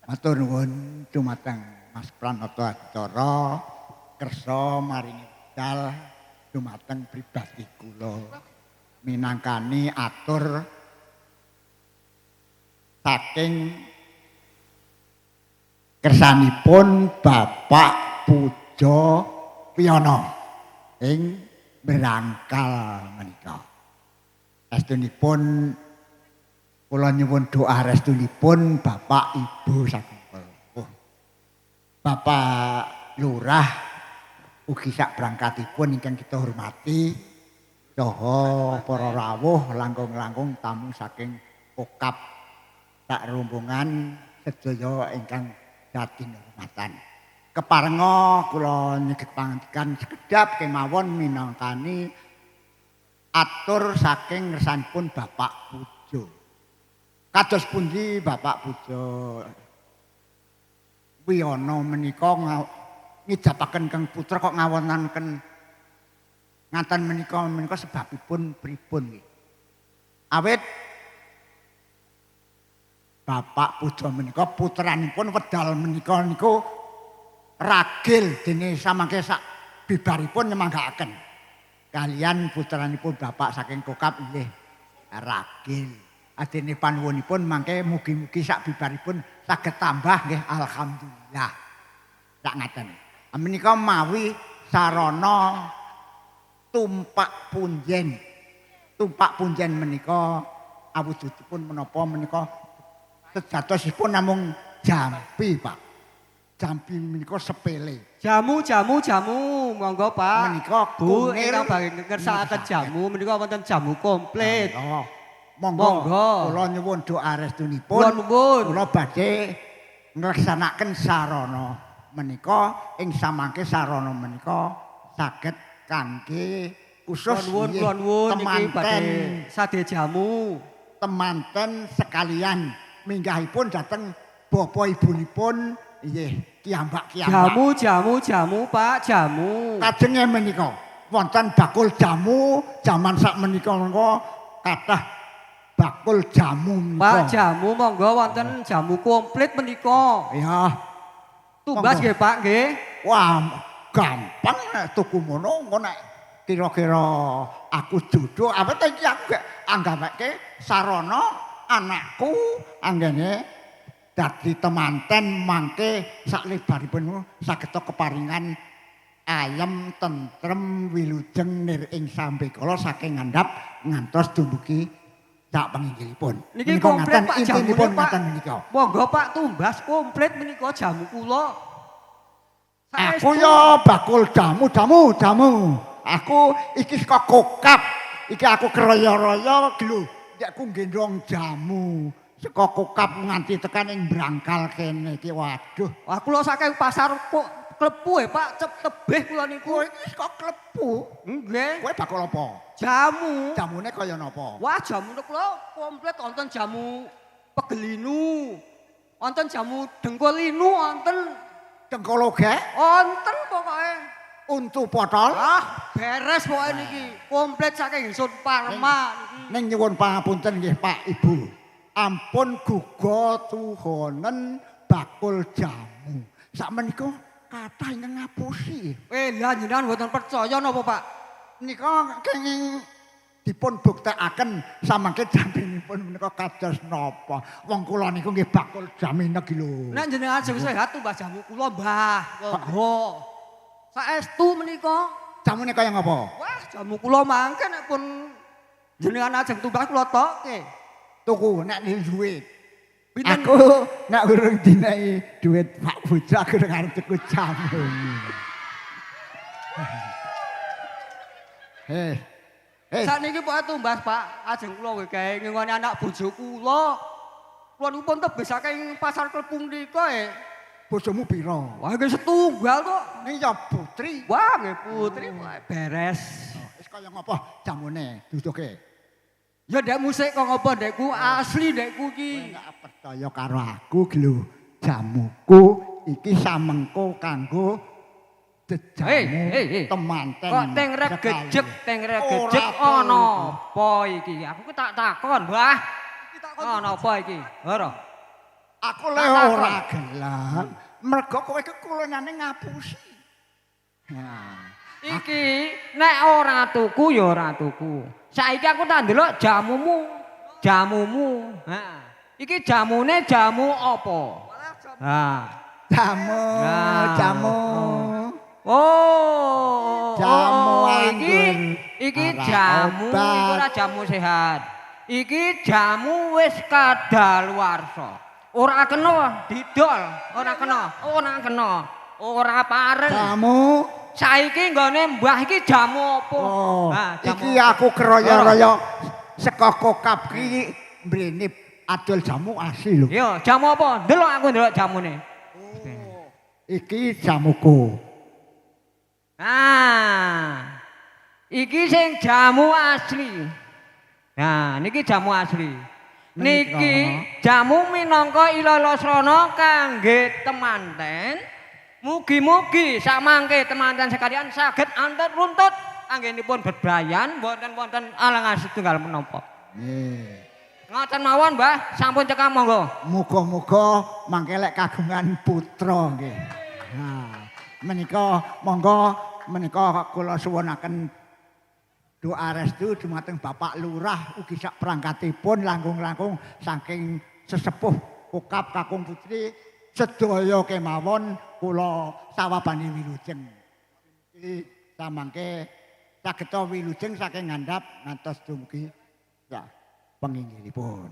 Matur nuwun dumateng Mas Pranoto Adicara kersa maringi wekdal dumateng pribadi kula minangkani atur saking kersanipun Bapak Pujo Wiyono ing Brangkal menika. Restunipun kula nyuwun doa restunipun Bapak Ibu saking sepuh. Bapak Lurah ugi sak brangkatipun ingkang kita hormati saha para rawuh langkung-langkung tamu saking Kokap sak rombongan sedaya ingkang dadi hormatan. Keparenga kula nyegep pangandikan sekedhap kemawon minangkani atur saking ngersanipun Bapak Pujo. Kados pundi Bapak Pujo Wiyono menika ngijabaken keng putra kok ngawontenaken ngaten menika menika sebabipun pripun nggih? Awit Bapak Pujo menika putranipun wedal menika niku ragil dene samangke sak bibaripun nyemanggaaken. Kalian putranipun Bapak saking Kokap nggih ragil. Adene panuwunipun mangke mugi-mugi sak bibaripun saged tambah nggih alhamdulillah. Sak ngaten. Menika mawi sarana tumpak punjen. Tumpak punjen menika awujudipun menapa menika sejatosipun namung jampi, Pak. Jampi menika sepele. Jamu, jamu, jamu, monggo Pak. Menika Bu, kunir ingkang badhe ngersakaken jamu menika wonten jamu komplit. Oh, monggo. Monggo. Kula nyuwun doa restunipun. Kula nuwun. Kula badhe nglaksanakaken sarana menika ing samangke sarana menika saged kangge khusus Kula nuwun, nggih kula nuwun niki temanten badhe sade jamu. Temanten sekalian minggahipun dhateng bapak ibunipun nggih kiyambak-kiyambak. Jamu, jamu, jamu, Pak, jamu. Kajenge menika wonten bakul jamu jaman sak menika kathah bakul jamu menika. Pak, jamu monggo wonten jamu komplit menika. Ya. Tumbas Monggo. nggih, Pak, nggih. Wah, gampang nek tuku mono engko nek kira-kira aku jodoh awet iki aku gak anggapake sarana anakku anggene dadi temanten mangke saklebaripun saged keparingan ayem tentrem wilujeng nir ing sambekala saking ngandhap ngantos dumugi sak penginggilipun. Niki Menika komplit ngaten Pak jamune intinipun Pak. Ngaten menika. Monggo Pak tumbas komplit menika jamu kula. Aku ya bakul jamu, jamu, jamu. Aku iki saka Kokap. Iki aku keraya-raya lho. Nek aku nggendong jamu saka Kokap nganti tekan ing Brangkal kene iki waduh. Wah, kula saking pasar kok Klepu e Pak, cep tebih kula niku. Kowe iki saka Klepu. Nggih. Kowe bakul apa? Jamu. Jamune kaya napa? Wah, jamu kula komplit wonten jamu pegelinu. Wonten jamu dengkul linu wonten. Dengkul ogek, Wonten pokoke. Untu potol. Ah, beres pokoke niki. Komplit saking Ingsun Parma niki. Ning nyuwun pangapunten nggih Pak Ibu. Ampun guga tuhonen bakul jamu. Sakmenika kathah ingkang ngapusi. Eh, lah jenengan mboten percaya napa, Pak? Nika kenging dipun buktekaken samangke jaminipun menika kados napa. Wong kula niku nggih bakul jamine iki lho. Nek jenengan sing sehat tumbas jamu kula, Mbah. Monggo. Saestu menika. Jamune kaya ngapa? Wah, jamu kula mangke nek pun jenengan ajeng tumbas kula tokke. Tuku nek duwe. Pinten? Aku nek urung dinehi dhuwit Pak Bojo aku urung arep tuku jamu. Heh. Heh. Sakniki pokoke tumbas, Pak. Ajeng kula nggih gawe ngingoni anak bojo kula. Kula niku pun tebih saking pasar Klepu mriku e. Bojomu pira? Wah, nggih setunggal kok. Ning ya putri. Wah, nggih putri pokoke beres. Wis kaya ngapa jamune duduke? Ya ndek musik kok ngopo ndekku asli ndekku iki. Kowe gak percaya karo aku iki lho. Jamuku iki samengko kanggo jejamu Hei, hei, hei. temanten. Kok teng regejek, teng regejek Ora ana apa iki? Aku ki tak takon, Mbah. Ana apa iki? Ora. Aku le ora gelem. Mergo kowe iki kulonane ngapusi. Nah, iki nek ora tuku ya ora tuku. Saiki aku tak ndelok jamumu. Jamumu. Ha. Iki jamune jamu apa? Ha. Jamu, jamu. Oh, jamu iki iki jamu iki ora jamu sehat. Iki jamu wis kadaluwarsa. Ora kena didol, ora kena, ora kena, ora pareng. Jamu saiki nggone mbah iki jamu apa? Oh, nah, jamu iki aku keroyo-royo saka kokap ki mrene adol jamu asli lho. Yo, jamu apa? Ndelok aku ndelok jamune. Oh, iki jamuku. Nah, iki sing jamu asli. Nah, niki jamu asli. Niki jamu minangka ilalasrana kangge temanten. Mugi-mugi samangke temanten sekalian saged antet runtut anggenipun bebrayan wonten-wonten alangan setunggal menapa. Nggih. Ngoten mawon, Mbah, sampun cekap monggo. Muga-muga mangke lek kagungan putra nggih. Nah, menika monggo menika kula suwunaken doa restu dumateng Bapak Lurah ugi sak perangkatipun langkung-langkung saking sesepuh kokap kakung putri sedaya kemawon kula sawabane wilujeng. Iki samangke sageta wilujeng saking ngandhap ngantos dumugi ya penginggilipun.